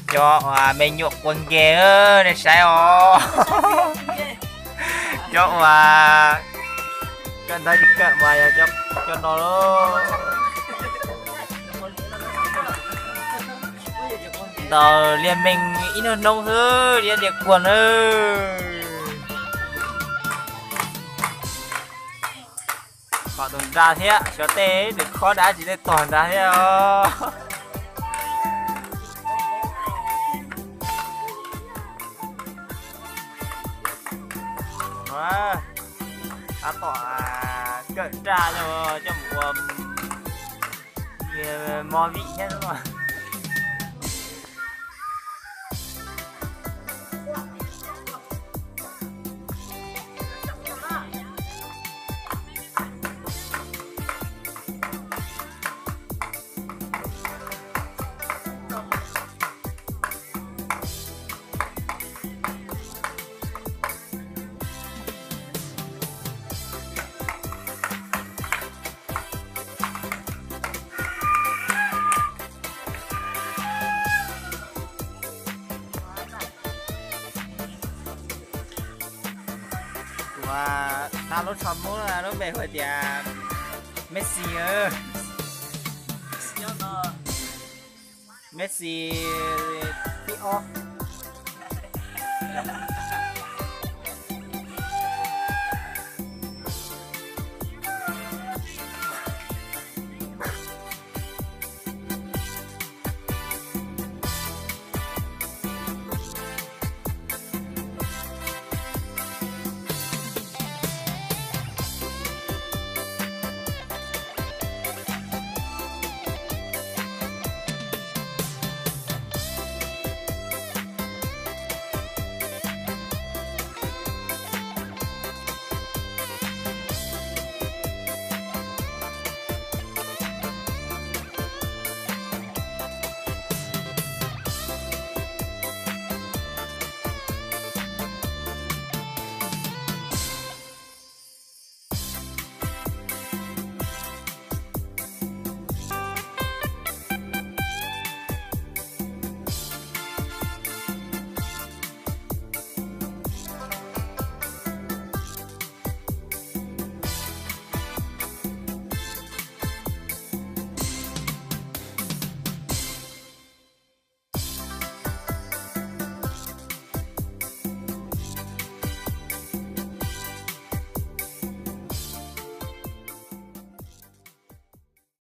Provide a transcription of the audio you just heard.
Cov uas me nyuam quas nkees nej saib os. Cov uas kawm ntawv tsis kawm mas yog cov no lauj. Ntaus liag meej ib hnub hnub xwb liab liag kuag nawb. Kom tus nra thiab xyov tej nws khob dab tsi tej tog nra thiab os. Tab tom kawm raj coj mus ua movie thiab. Tus uas tau lub tsho muab lub npe hu tias Messi. Messi thib ob.